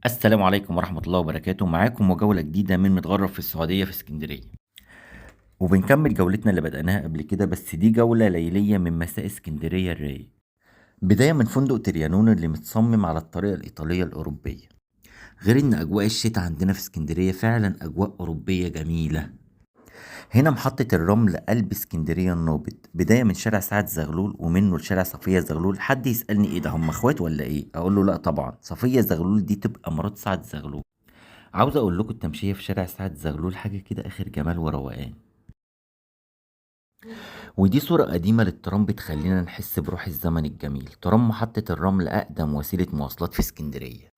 السلام عليكم ورحمة الله وبركاته. معاكم وجولة جديدة من متغرب في السعودية في اسكندرية، وبنكمل جولتنا اللي بدأناها قبل كده، بس دي جولة ليلية من مساء اسكندرية الرايق. بداية من فندق تريانون اللي متصمم على الطريقة الإيطالية الأوروبية. غير إن أجواء الشتاء عندنا في اسكندرية فعلا أجواء أوروبية جميلة. هنا محطة الرمل قلب اسكندرية النابض، بداية من شارع سعد زغلول ومنه لشارع صفية زغلول. حد يسألني ايه ده، هم اخوات ولا ايه؟ اقول له لا طبعا، صفية زغلول دي تبقى مرات سعد زغلول. عاوز اقول لكم التمشية في شارع سعد زغلول حاجة كده اخر جمال وروقان. ودي صورة قديمة للترام بتخلينا نحس بروح الزمن الجميل. ترام محطة الرمل اقدم وسيلة مواصلات في اسكندرية.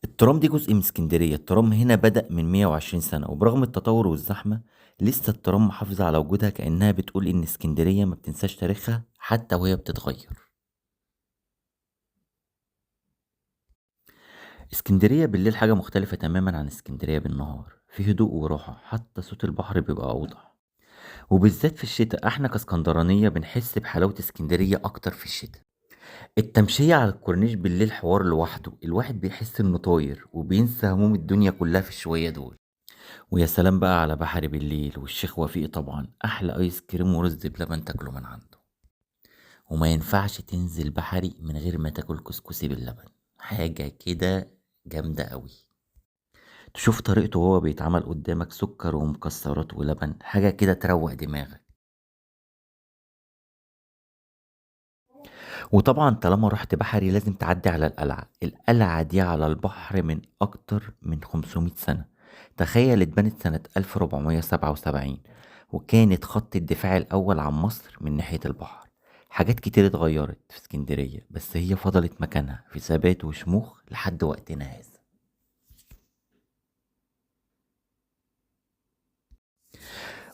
الترام دي جزء من اسكندرية. الترام هنا بدأ من 120 سنة، وبرغم التطور والزحمة لسه الترام محافظة على وجودها، كأنها بتقول إن اسكندرية ما بتنساش تاريخها حتى وهي بتتغير. اسكندرية بالليل حاجة مختلفة تماما عن اسكندرية بالنهار، في هدوء وراحة، حتى صوت البحر بيبقى أوضح. وبالذات في الشتاء احنا كاسكندرانية بنحس بحلاوة اسكندرية أكتر في الشتاء. التمشية على الكورنيش بالليل حوار لوحده، الواحد بيحس انه طاير وبينسى هموم الدنيا كلها في الشوية دول. ويا سلام بقى على بحري بالليل والشيخ وفيق طبعا، احلى ايس كريم ورز بلبن تاكله من عنده. وما ينفعش تنزل بحري من غير ما تاكل كسكسي باللبن، حاجة كده جامدة قوي. تشوف طريقته وهو بيتعمل قدامك، سكر ومكسرات ولبن، حاجة كده تروق دماغك. وطبعا طالما رحت بحري لازم تعدي على القلعة. القلعة دي على البحر من أكتر من 500 سنة، تخيل اتبنت سنة 1477، وكانت خط الدفاع الأول عن مصر من ناحية البحر. حاجات كتير اتغيرت في اسكندرية، بس هي فضلت مكانها في ثبات وشموخ لحد وقتنا هذا.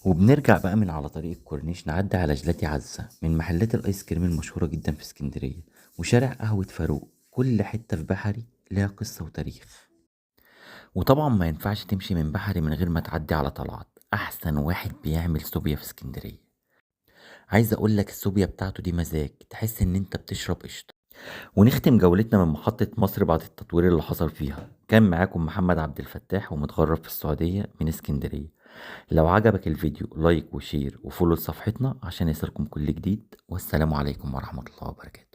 وبنرجع بقى من على طريق الكورنيش نعدي على جلاتي عزة، من محلات الايس كريم المشهورة جدا في اسكندرية، وشارع قهوة فاروق. كل حتة في بحري لها قصة وتاريخ. وطبعا ما ينفعش تمشي من بحري من غير ما تعدي على طلعت، احسن واحد بيعمل سوبيا في اسكندرية. عايز اقول لك السوبيا بتاعته دي مزاج، تحس ان انت بتشرب قشطة. ونختم جولتنا من محطة مصر بعد التطوير اللي حصل فيها. كان معاكم محمد عبد الفتاح ومتغرب في السعودية من اسكندرية. لو عجبك الفيديو like و share و follow لصفحتنا عشان يصلكم كل جديد. والسلام عليكم ورحمة الله وبركاته.